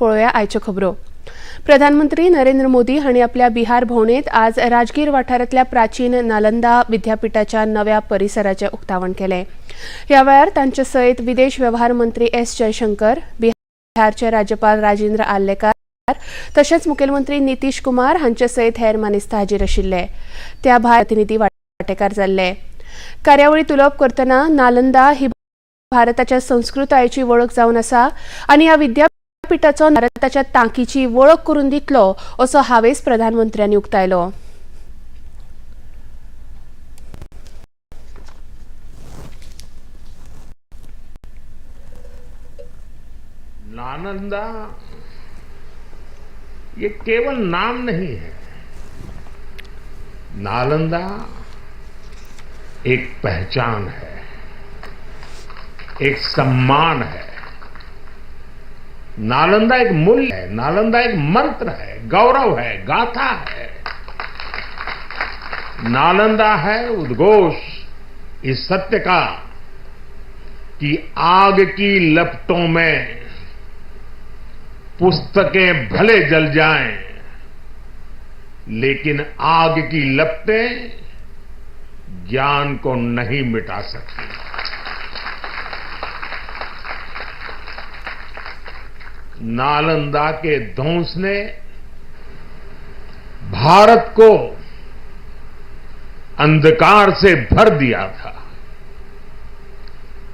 पळोवया आयच्यो खबरो. प्रधानमंत्री नरेंद्र मोदी हांणी आपल्या बिहार भोंवडेंत आज राजगीर वाठारांतल्या प्राचीन नालंदा विद्यापिठाच्या नव्या परिसराचें उक्तावण केलें. ह्या वेळार तांचे सयत विदेश वेव्हार मंत्री एस जयशंकर, बिहारचे राज्यपाल राजेंद्र आर्लेकार तशेंच मुखेलमंत्री नितीश कुमार हांचे सयत हेर मानेस्त हाजीर आशिल्ले. त्या भायर प्रतिनिधी वांटेकार जाल्ले. कार्यावळींत उलोवप करतना नालंदा ही भारताच्या संस्कृतायेची वळख जावन आसा आनी ह्या विद्यापिठाचो भारताच्या तांकीची वळख करून दितलो असो हावेस प्रधानमंत्र्यांनी उक्तायलो. नालंदा ये केवल नाम नहीं है, नालंदा एक पहचान है, एक सम्मान है। नालंदा एक मूल्य है, नालंदा एक मंत्र है, गौरव है, गाथा है। नालंदा है उद्घोष इस सत्य का कि आग की लपटों में पुस्तकें भले जल जाएं, लेकिन आग की लपटें ज्ञान को नहीं मिटा सकती। नालंदा के ध्वंस ने भारत को अंधकार से भर दिया था।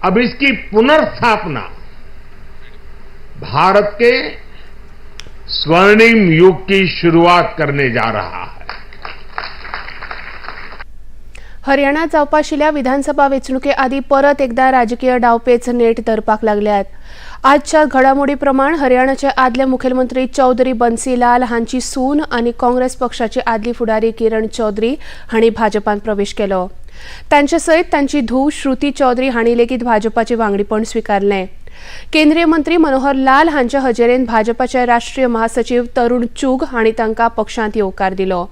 अब इसकी पुनर्स्थापना भारत के स्वर्णिम युग की शुरुआत करने जा रहा है। हरियाणात जावपा आशिल्ल्या विधानसभा वेंचणुके आदीं परत एकदा राजकीय डावपेच नेट धरपाक लागल्यात. आजच्या घडामोडी प्रमाण हरियाणाचे आदले मुखेलमंत्री चौधरी बन्सीलाल हांची सून आनी काँग्रेस पक्षाची आदली फुडारी किरण चौधरी हांणी भाजपान प्रवेश केलो. तांचे सयत तांची धूव श्रुती चौधरी हांणी लेगीत भाजपाचे वांगडीपण स्विकारलें. केंद्रीय मंत्री मनोहर लाल हांच्या हजेरेन भाजपाचे राष्ट्रीय महासचीव तरुण चूग हांणी तांकां पक्षांत येवकार दिलो.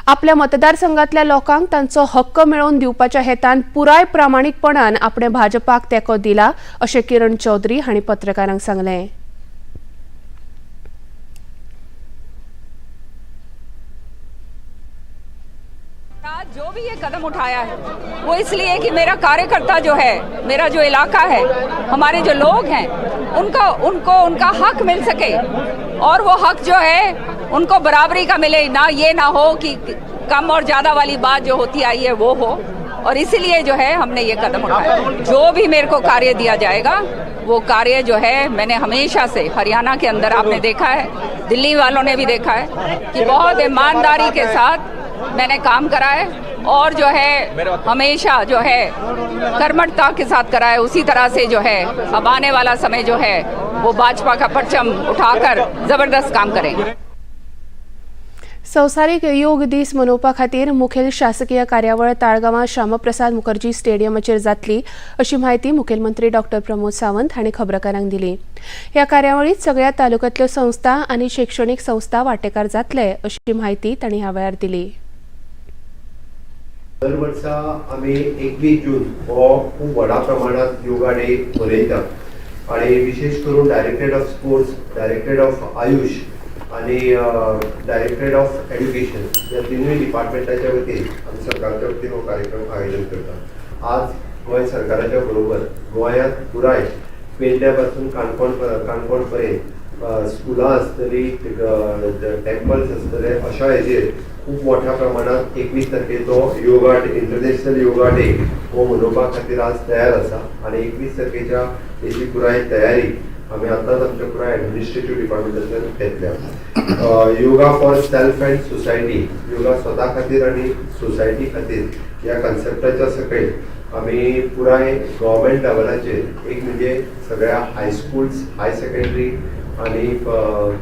आपल्या मतदारसंघातल्या लोकांक तांचो हक्क मेळोवन दिवपाच्या हेतान पुराय प्रामाणीकपणान आपणे भाजपाक तेंको दिला अशें किरण चौधरी हांणी पत्रकारांक सांगलें. आज जो भी ये कदम उठाया है वो इसलिए कि मेरा कार्यकर्ता जो है, मेरा जो इलाका है, हमारे जो लोग हैं, उनका उनको उनका हक मिल सके और वो हक जो है उनको बराबरी का मिले, ना ये ना हो कि कम और ज़्यादा वाली बात जो होती आई है वो हो। और इसीलिए जो है हमने ये कदम उठाया। जो भी मेरे को कार्य दिया जाएगा वो कार्य जो है मैंने हमेशा से हरियाणा के अंदर आपने देखा है, दिल्ली वालों ने भी देखा है कि बहुत ईमानदारी के साथ मैंने काम करा है और जो है हमेशा जो है कर्मठता के साथ करा है। उसी तरह से जो है अब आने वाला समय जो है वो भाजपा का परचम उठाकर जबरदस्त काम करेंगे। संवसारीक योग दीस मनोवपा खातीर मुखेल शासकीय कार्यावळ ताळगांवां श्यामप्रसाद मुखर्जी स्टेडियमाचेर जातली अशी म्हायती मुखेलमंत्री डॉक्टर प्रमोद सावंत हांणी खबराकारांक दिली. ह्या कार्यावळीत सगळ्या तालुक्यांतल्यो संस्था आनी शिक्षणीक संस्था वांटेकार जातले अशी म्हायती तांणी ह्या वेळार दिली. दर वर्सा आमी 21 जून हो खूब व्हडा प्रमाणात योगा डे मनयता आनी विशेश करून directorate of sports, directorate of AYUSH आनी डायरेक्टरेट ऑफ एड्युकेशन ह्या तिनूय डिपार्टमेंटाच्या वतीन आमी सरकारच्या वतीन हो कार्यक्रम आयोजन करता. आज गोंय सरकाराच्या बरोबर गोंयांत पुराय पेडण्या पासून काणकोण पर्यंत स्कुलां आसतलीं, टेम्पल्स आसतले, अशा हेजेर खूब मोठ्या प्रमाणात 21 तारखेचो yoga day, international yoga day हो मनोवपा खातीर आज तयार आसा आनी 21 तारखेच्या हेची पुराय तयारी आमी आतांच आमच्या पुराय एडमिनिस्ट्रेटीव डिपार्टमेंटांतल्यान घेतल्या. Yoga for self and society, yoga स्वता खातीर आनी सोसायटी खातीर ह्या कन्सेप्टाच्या सकयल आमी पुराय गव्हर्मेंट लेवलाचेर एक म्हणजे सगळ्या हायस्कुल्स, हाय सेकंडरी आनी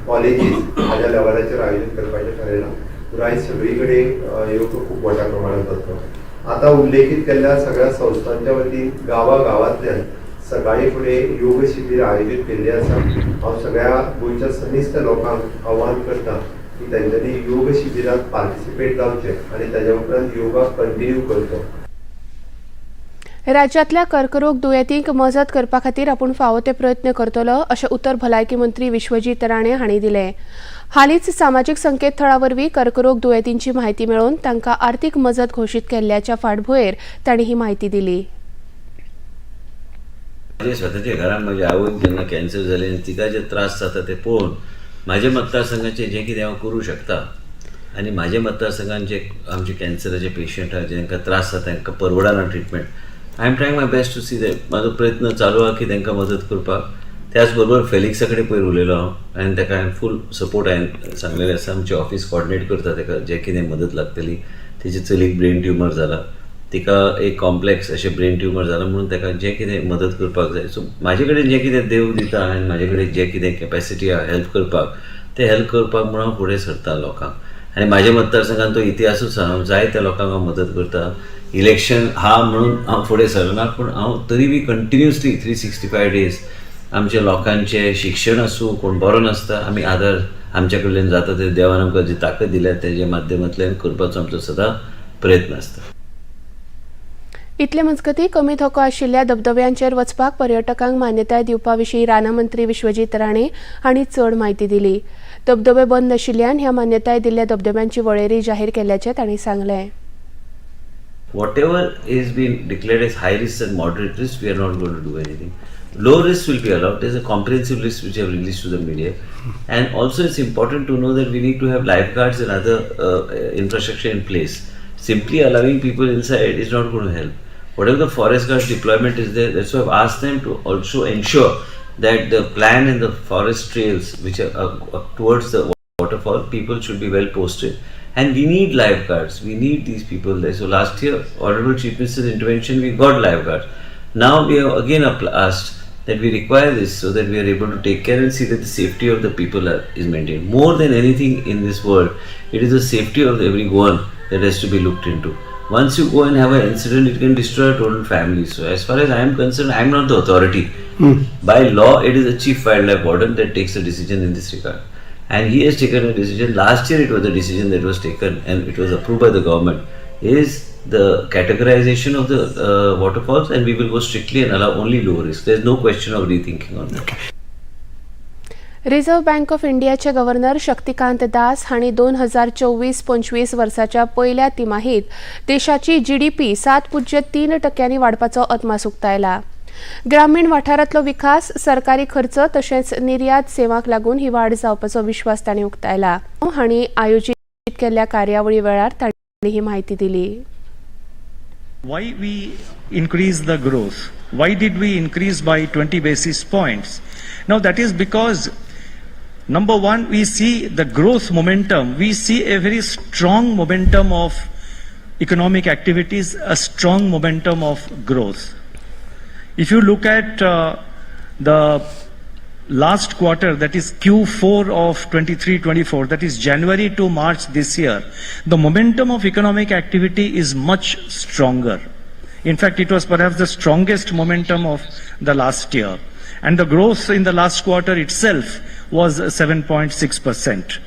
कॉलेजीस हाज्या लेवलाचेर आयोजन करपाचें थारयलां. पुराय सगळी कडेन योग खूब मोठ्या प्रमाणात जातलो. आतां उल्लेखीत केल्ल्या सगळ्या संस्थांच्या वतीन गांवा गांवांतल्यान सकाळी फुडें योग शिबीर आयोजीत केल्ली आसा. हांव सगळ्या गोंयच्या समिस्त लोकांक आव्हान करता की तेंच्यांनी योग शिबिरांत पार्टिसिपेट जावचें आनी ताज्या उपरांत योगा कंटिन्यू करचो. राज्यांतल्या कर्करोग दुयेंतींक मजत करपा खातीर आपूण फावो ते प्रयत्न करतलो अशें उतर भलायकी मंत्री विश्वजीत राणे हांणी दिलें. हालींच सामाजीक संकेतथळा वरवीं कर्करोग दुयेंतींची म्हायती मेळोवन तांकां आर्थीक मजत घोशीत केल्ल्याच्या फाटभुंयेर तांणी ही म्हायती दिली. माझे स्वतःच्या घरात म्हज्या आवयक जेन्ना कॅन्सर जालें आनी तिका जे त्रास जाता ते पळोवन म्हाज्या मतदारसंघाचें जें कितें हांव करूं शकता आनी म्हाज्या मतदारसंघान जे आमचे कॅन्सराचे पेशंट आहा, जांकां त्रास जाता, तांकां परवडना treatment, I am trying my best to see that. म्हाजो प्रयत्न चालू आहा की तांकां मदत करपाक. त्याच बरोबर फेलिक्सा कडेन पयर उलयलो हांव आनी ताका हांवें फूल सपोर्ट हांवें सांगलेलें आसा. आमचें ऑफिस कॉर्डिनेट करता. ताका जें कितें मदत लागतली. तेजे चलीक ब्रेन ट्युमर जाला, तिका एक कॉम्प्लेक्स अशें ब्रेन ट्युमर जाला म्हणून ताका जें कितें मदत करपाक जाय, सो म्हाजे कडेन जें कितें देव दिता आनी म्हाजे कडेन जें कितें कॅपेसिटी आहा हेल्प करपाक, तें हेल्प करपाक म्हणून हांव फुडें सरता लोकांक. आनी म्हाज्या मतदारसंघान तो इतिहासूच आहा. हांव जायत्या लोकांक हांव मदत करता. इलेक्शन आहा म्हणून हांव फुडें सरना, पूण हांव तरी बी कंटिन्युअसली 365 डेज आमच्या लोकांचें शिक्षण आसूं, कोण बरो नासता, आमी आदार आमच्या कडल्यान जाता ते देवान आमकां जी ताकद दिल्या तेज्या माध्यमांतल्यान करपाचो आमचो सदां प्रयत्न आसता. इतले मजगतीं, कमी धोको आशिल्ल्या धबधब्यांचेर वचपाक पर्यटकांक मान्यताय दिवपा विशीं रानां मंत्री विश्वजीत राणे हांणी चड म्हायती दिली. धबधबे बंद आशिल्ल्यान ह्या मान्यताय दिल्ल्या धबधब्यांची वळेरी जाहीर केल्ल्याचें तांणी सांगलें. Whatever is been declared as high risk and moderate risk, we are not going to do anything. Low risk will be allowed. There's a comprehensive list which I have released to the media. And also, it's important to know that we need to have lifeguards and other infrastructure in place. Simply allowing people inside is not going to help. Whatever the forest guards deployment is there, that's why I've asked them to also ensure that the plan and the forest trails which are towards the waterfall, people should be well posted. And we need lifeguards. We need these people there. So last year, Honorable Chief Minister's intervention, we got lifeguards. Now we have again asked that we require this so that we are able to take care and see that the safety of the people is maintained. More than anything in this world, it is the safety of every Goan that has to be looked into. Once you go and have an incident, it can destroy a total family. So as far as I am concerned, I am not the authority. By law, it is the chief wildlife warden that takes a decision in this regard. And he has taken a decision. Last year, it was a decision that was taken and it was approved by the government. Is the categorization of the waterfalls, and we will go strictly and allow only low risk. There is no question of rethinking on that. Reserve bank of इंडियाचे governor Shaktikanta Das हांणी 2024-25 वर्साच्या पयल्या तिमाहीत देशाची GDP 7.3 टक्क्यांनी वाडपाचो अदमास उक्तायला. ग्रामीण वाठारांतलो विकास, सरकारी खर्च तशेंच निर्यात सेवांक लागून ही वाड जावपाचो विश्वास तांणी उक्तायला. हांणी आयोजीत केल्ल्या कार्यावळी वेळार तांणी ही म्हायती दिली. Why we increase the growth? Why did we increase by 20 basis points? Now that is because, number one, we see the growth momentum. We see a very strong momentum of economic activities, a strong momentum of growth. If you look at the last quarter, that is Q4 of 23-24, that is January to March this year, the momentum of economic activity is much stronger. In fact, it was perhaps the strongest momentum of the last year. And the growth in the last quarter itself was 7.6%.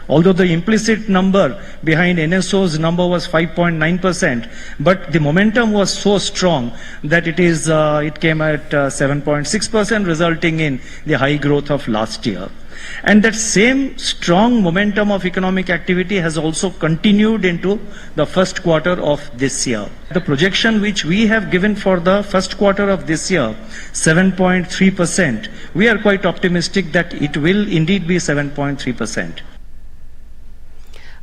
Although the implicit number behind NSO's number was 5.9%, but the momentum was so strong that it came at 7.6%, resulting in the high growth of last year. And that same strong momentum of economic activity has also continued into the first quarter of this year. The projection which we have given for the first quarter of this year, 7.3%, we are quite optimistic that it will indeed be 7.3%.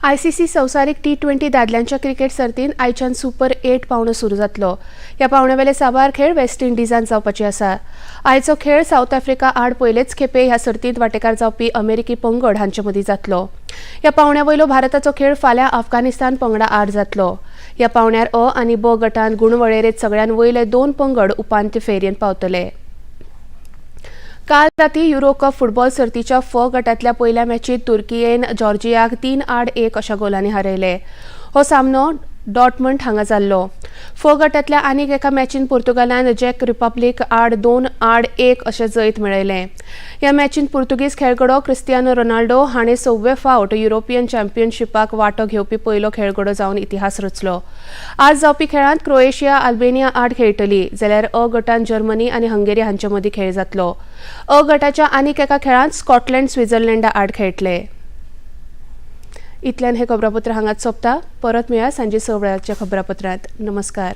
ICC संवसारीक T 20 दादल्यांच्या cricket सर्तीन आयच्यान super eight पावंडो सुरू जातलो. ह्या पावंड्यावेले साबार खेळ waste इंडिजान जावपाचे आसा. आयचो खेळ सावथ आफ्रिका आड पयलेच खेपे ह्या सर्तींत वांटेकार जावपी अमेरिकी पंगड हांचे मदीं जातलो. ह्या पावंड्या वयलो भारताचो खेळ फाल्यां अफगाणिस्तान पंगडा आड जातलो. ह्या पावंड्यार अ आनी ब गटांत गुणवळेरेंत सगळ्यान वयले दोन पंगड उपांत्य फेरयेंत पावतले. काल राती युरो कप फुटबॉल सर्तीच्या फ गटांतल्या पयल्या मॅचीत तुर्कियेन जॉर्जियाक 3-1 अशा गोलांनी हारयले. हो सामनो डॉर्टमंड हांगा जाल्लो. फ गटांतल्या आनीक एका मॅचीन पुर्तुगालान जॅक रिपब्लीक आड 2-1 अशें जैत मेळयलें. ह्या मॅचीन पुर्तुगीज खेळगडो क्रिस्तियानो रोनाल्डो हाणें सव्वे फावट युरोपियन चॅम्पियनशिपाक वांटो घेवपी पयलो खेळगडो जावन इतिहास रचलो. आज जावपी खेळांत क्रोएशिया अल्बेनिया आड खेळटली, जाल्यार अ गटान जर्मनी आनी हंगेरी हांचे मदीं खेळ जातलो. अ गटाच्या आनीक एका खेळांत स्कॉटलँड स्वित्झर्लंडा आड खेळटले. इतल्यान हें खबरापत्र हांगाच सोंपता. परत मेळया सांजे 6 वेळाच्या खबरापत्रांत. नमस्कार.